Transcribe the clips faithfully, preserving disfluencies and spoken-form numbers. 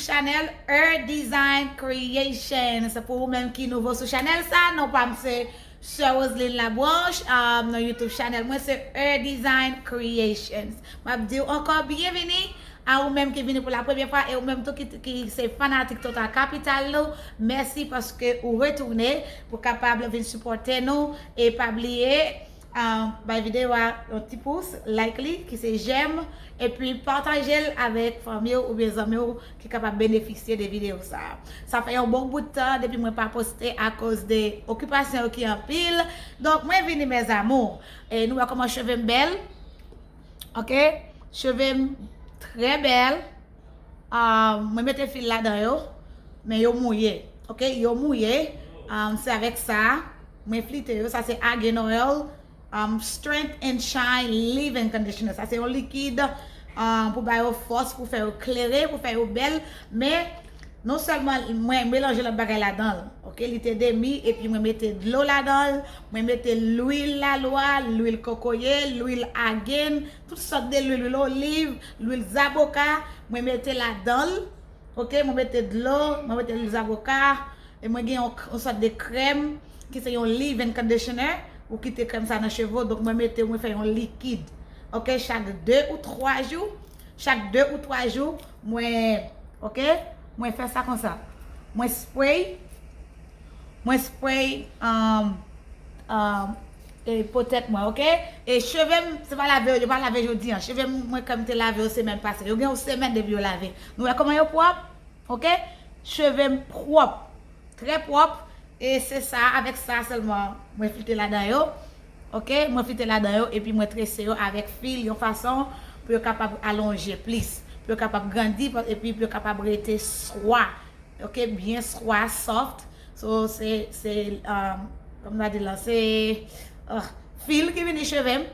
chanèl Her Design Creations. Pou ou menm ki nouvo sou chanèl sa, non pa m se Sè Roseline Labranche, um, nan YouTube chanèl mwen se Her Design Creations. M ap di w ankò byenvini a ou menm ki vini pou la premyè fwa e ou menm tou ki, ki se fanatik Total Capital nou. Mèsi paske ou retounen pou kapab vin sipòte nou e pa bliye um, bay videyo a yon ti pous, like li, ki se j'aime, epi pataje l avèk fanmi w oubyen zanmi w ki kapab benefisye de videyo sa a. Sa fè yon bon bout tan depi mwen pa poste akoz de okipasyon yo ki anpil. Donk, mwen vini, mes amours. E nou wè kòman cheve m bèl? Ok? Cheve m trè bèl. Ah, mwen mete fil ladan yo, men yo mouye. Ok? Yo mouye. Ah, se avèk sa, mwen flite yo. Sa se Argan Oil, um, Strength and Shine Leave-In Conditioner. Sa se yon likid, um, pou ba yo fòs, pou fè yo klere, pou fè yo bèl. Men, non sèlman mwen melanje lòt bagay ladan l, ok? Li te demi, epi mwen mete dlo ladan l, mwen mete lwil lalwa, lwil kokoye, lwil agen, tout sòt de lwil, lwil oliv, lwil zaboka, mwen mete ladan l, ok? Mwen mete dlo, mwen mete lwil zaboka, e mwen gen yon, yon sòt de krèm ki se yon leave-in conditioner. Ou kite krèm sa nan cheve w, donk mwen mete, mwen fè yon likid. Ok, chak de ou twa jou, chak de ou twa jou, mwen, ok, mwen fè sa konsa. Mwen spray, mwen spray, um, um, e po tèt mwen, ok? E cheve m, se pa lave yo, yo pa lave jodi an. Cheve m, mwen kwè m te lave yo semèn pase. Yo gen yon semèn depi yo lave. Nou wè kòman yo pwòp? Ok? Cheve m pwòp. Trè pwòp. E se sa, avèk sa sèlman, mwen flite ladan yo. Ok? Mwen flite ladan yo, epi mwen trese yo avèk fil yon fason pou yo kapab alonje plis, pou yo kapab grandi, epi pou yo kapab rete swa. Ok? Byen swa, soft. So, se, se, um, kòm n a di la, se, uh, fil ki vini cheve m.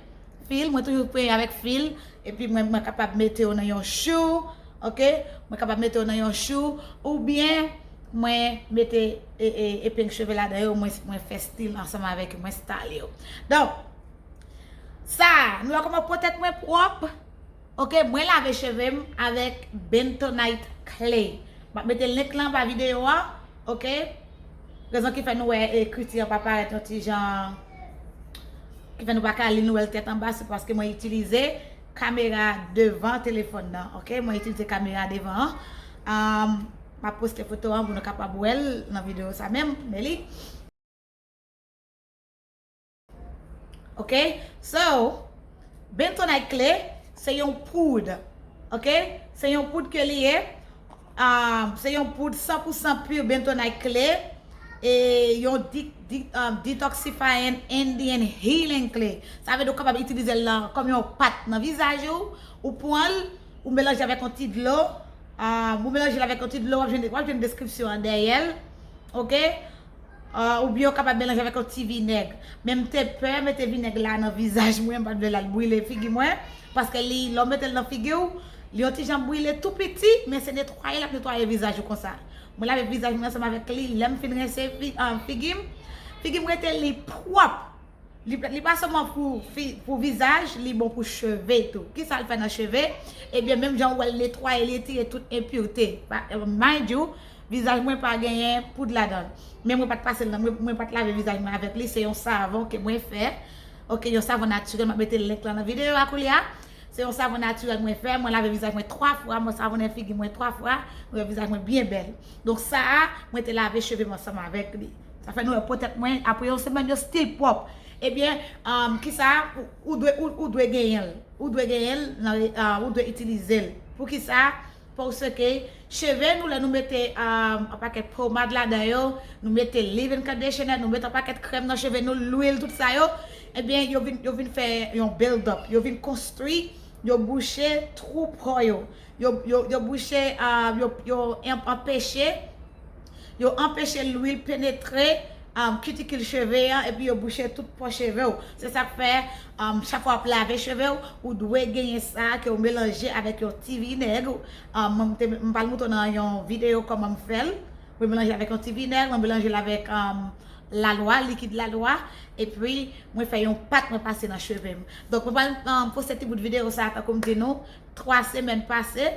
Fil, mwen toujou penyen avèk fil, epi mwen, mwen kapab mete yo nan yon chou, ok? Mwen kapab mete yo nan yon chou, oubyen mwen mete e, e, epeng cheve ladan yo, mwen, mwen fè stil ansanm avèk yo, mwen style yo. Donk, sa, nou wè kòman po tèt mwen pwòp? Ok, mwen lave cheve m avèk Bentonite Clay. M ap mete link lan anba videyo a, ok? Rezon ki fè nou wè ekriti an pa parèt yon ti jan, ki fè nou pa ka li, nou wè l tèt anba, se paske mwen itilize kamera devan telefòn nan, ok? Mwen itilize kamera devan an. Um, m ap poste foto an pou nou kapab wè l nan videyo sa menm, men li. Ok? So, Bentonite Clay, se yon poud. Ok? Se yon poud ke li ye. Um, se yon poud san pou san pure Bentonite Clay. E yon de, de, um, detoxifying Indian healing clay. Sa vle di ou kapab itilize l lan kòm yon pat nan vizaj ou. Ou pran l, ou melanje avèk yon ti dlo. Um, ou melanje l avèk yon ti dlo, w ap jwenn, w ap jwenn deskripsyon an dèyè l. Ok? Ah, oubyen ou kapab melanje avèk yon ti vinèg. Men m te pè mete vinèg la nan vizaj mwen, m pa t vle l al brile figi mwen. Paske li, lè w mete l nan figi w, li yon ti jan brile tou piti, men se netwaye l ap netwaye vizaj ou konsa. Mwen lave vizaj mwen ansanm avèk li, lè m fin rense fi, ah, figi m, figi m rete li pwòp. Li, li pa sèlman pou fi, pou vizaj, li bon pou cheve tou. Kisa l fè nan cheve? Ebyen, menm jan ou wè l netwaye, li retire tout enpirte. Pa, mind you, vizaj mwen pa genyen poud ladan l. Men mwen pa t pase l nan, mwen, mwen pa t lave vizaj mwen avèk li. Se yon savon ke mwen fè. Ok, yon savon natirèl, m ap mete link lan nan videyo a koulye a. Se yon savon natirèl mwen fè. Mwen lave vizaj mwen twa fwa, mwen savonnen figi mwen twa fwa. Mwen wè vizaj mwen byen bèl. Donk sa a, mwen te lave cheve m ansanm avèk li. Sa fè nou wè po tèt mwen, apre yon semèn, yo still pwòp. Ebyen, um, kisa, ou, ou dwe, ou, ou dwe genyen l. Ou dwe genyen l, nan, uh, ou dwe itilize l. Poukisa? Paske cheve nou, lè nou mete, um, yon pakèt pomad ladan yo, nou mete leave-in conditioner, nou mete yon pakèt krèm nan cheve nou, lwil, tout sa yo, ebyen, yo vin, yo vin fè yon build up, yo vin konstwi, yo bouche twou po yo. Yo, yo, yo bouche, um, yo, yo anpeche, yo anpeche lwil penetre, um, kitikil cheve an, epi yo bouche tout po cheve w. Se sa k fè, um, chak fwa w ap lave cheve w, ou dwe genyen sa ke w melanje avèk yon ti vinèg. Um, mwen, m te, m pral montre w nan yon videyo kòman m fè l. Mwen melanje avèk yon ti vinèg, mwen melanje l avèk, um, lalwa, likid lalwa, epi mwen fè yon pat mwen pase nan cheve m. Donk, mwen pral, um, poste ti bout videyo sa, tankou m di nou, twa semèn pase,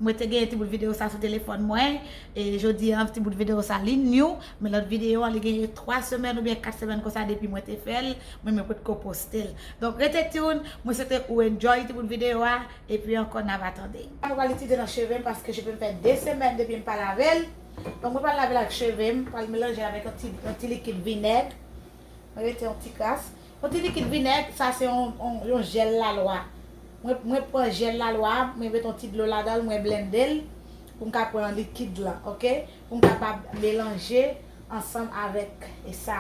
Mwen te genyen ti bout videyo sa sou telefòn mwen, e jodi a, ti bout videyo sa li new, men lòt videyo an, li genyen twa semèn oubyen kat semèn konsa depi mwen te fè l, mwen, mwen potko poste l. Donk, rete tune, mwen swete ou enjoy ti bout videyo a, epi ankò n ava tande. Mwen pral itilize nan cheve m paske cheve m fè de semèn depi m pa lave l. Donk, mwen pral lave l ak cheve m, pral melanje l avèk yon ti, yon ti likid vinèg. Mwen mete yon ti kras. Yon ti likid vinèg, sa se yon, yon, yon jèl lalwa. Mwen, mwen pran jèl lalwa, mwen mete yon ti dlo ladan l, mwen blende l, pou m ka pran likid lan, oke? Pou m kapab melanje ansanm avèk sa.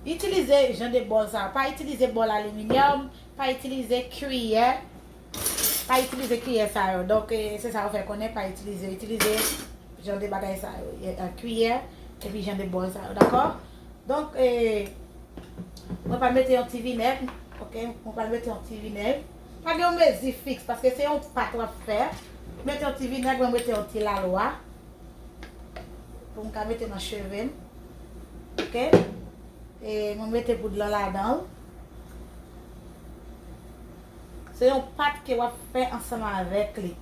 Itilize jan de bòl sa. Pa itilize bòl aliminyòm, pa itilize kiyè, pa itilize kiyè sa yo. Donk, eh, se sa yo fè konnen, pa itilize, itilize jan de bagay sa yo, eh, kiyè, epi jan de bòl sa yo, dakò? Donk, eh, mwen pral mete yon ti vinèg, oke? Mwen pral mete yon ti vinèg. Pa gen yon mezi fiks, paske se yon pat w ap fè. Mete yon ti vinèg, mwen mete yon ti lalwa. Pou m ka mete nan cheve m. Oke? E mwen mete poud lan ladan l. Se yon pat ke w ap fè ansanm avèk li.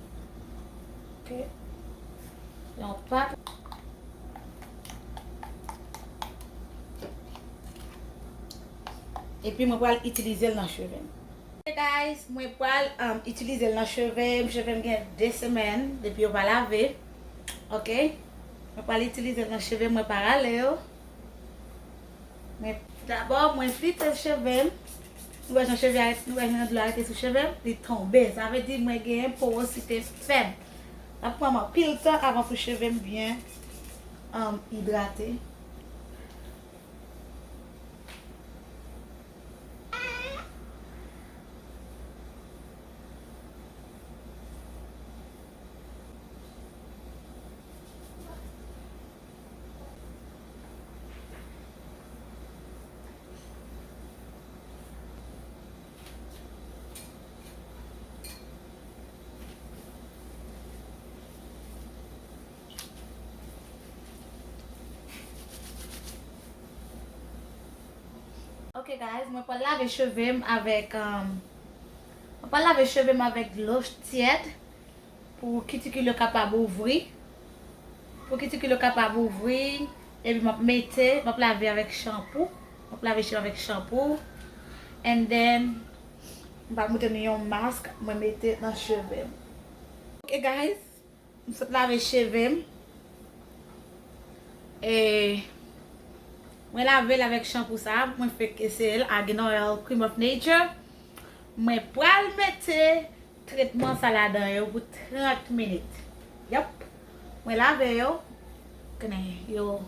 Oke? Se yon pat. Epi mwen pral itilize l nan cheve m. Hey guys, mwen pral, um, itilize l nan cheve m. Cheve m gen de semèn depi yo pa lave. Oke? Mwen pral itilize l nan cheve m, mwen pa rale yo. Men dabò, mwen flite cheve m. Nou wè jan cheve a, nou wè jan dlo a rete sou cheve m? Li tonbe. Sa vle di mwen genyen porosite fèb. L ap pran m anpil tan avan pou cheve m byen, um, idrate. Ok guys, mwen pral lave cheve m avèk, um, mwen pral lave cheve m avèk dlo tyèd pou kitikil yo kapab ouvri. Pou kitikil yo kapab ouvri, epi m ap mete, m ap lave avèk chanpou. M ap lave cheve avèk chanpou. And then, m pral montre nou yon mask mwen mete nan cheve m. Ok guys, m sot lave cheve m. E mwen lave l avèk chanpou sa, mwen fèk eseye l, Argan Oil Cream of Nature. Mwen pral mete tretman sa ladan yo pou trant minit. Yep. Mwen lave yo. Konnen yo,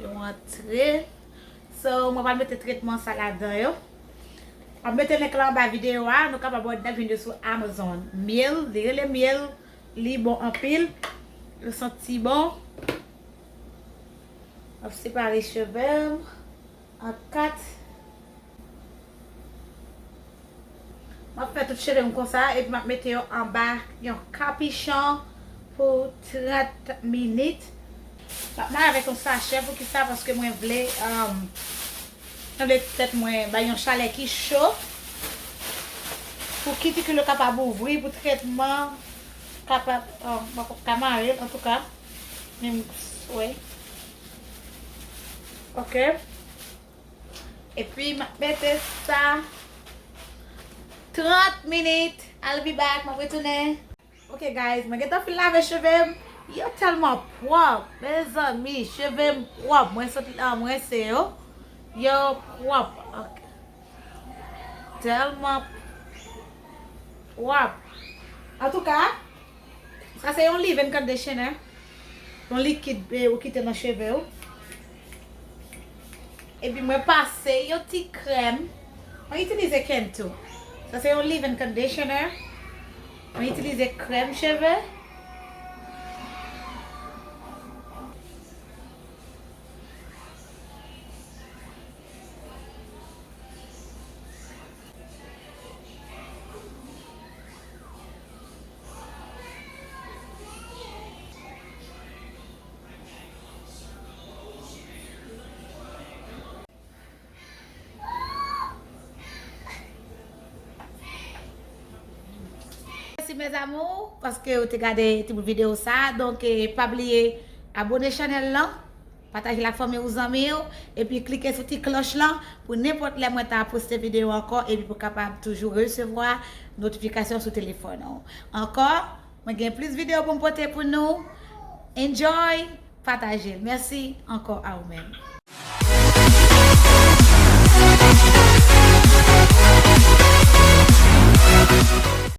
yo antre. So, mwen pral mete tretman sa ladan yo. M ap mete link la anba videyo a. Nou kapab òdne vin yo sou Amazon. Myèl, li rele myèl. Li bon anpil. Li santi bon. M ap separe cheve m an kat. M ap fè tout cheve m konsa, epi m ap mete yo anba yon kapichon pou trant minit. M ap mare avèk yon sachè, poukisa? Paske mwen vle, um, mwen vle tèt mwen bay yon chalè ki cho, pou kitikil yo kapab ouvri, pou tretman kapab, um, mwen poko ka mare l, antouka, men m, wi. Ok. Epi, m ap mete sa trant minit. I'll be back, m ap retounen. Ok, guys, mwen gentan fin lave cheve m. Yo tèlman pwòp, mezanmi, cheve m pwòp. Mwen sot, ah, mwen se yo. Yo pwòp. Ok. Tèlman pwòp. Antouka, sa se yon leave-in conditioner. Yon likid, eh, ou kite nan cheve w. Epi mwen pase yon ti krèm. Mwen itilize Cantu. Sa se yon leave-in conditioner. Mwen itilize krèm cheve. Si Mes amours, paske ou te gade ti bout videyo sa, donk eh, pa bliye abone chanèl lan, pataje l ak fanmi ou, zanmi ou, epi klike sou ti klòch lan pou nenpòt lè mwen ta poste videyo ankò, epi pou kapab toujou resevwa notifikasyon sou telefòn ou. Ankò, mwen gen plis videyo pou m pote pou nou. Enjoy, pataje l. Mèsi ankò a ou menm.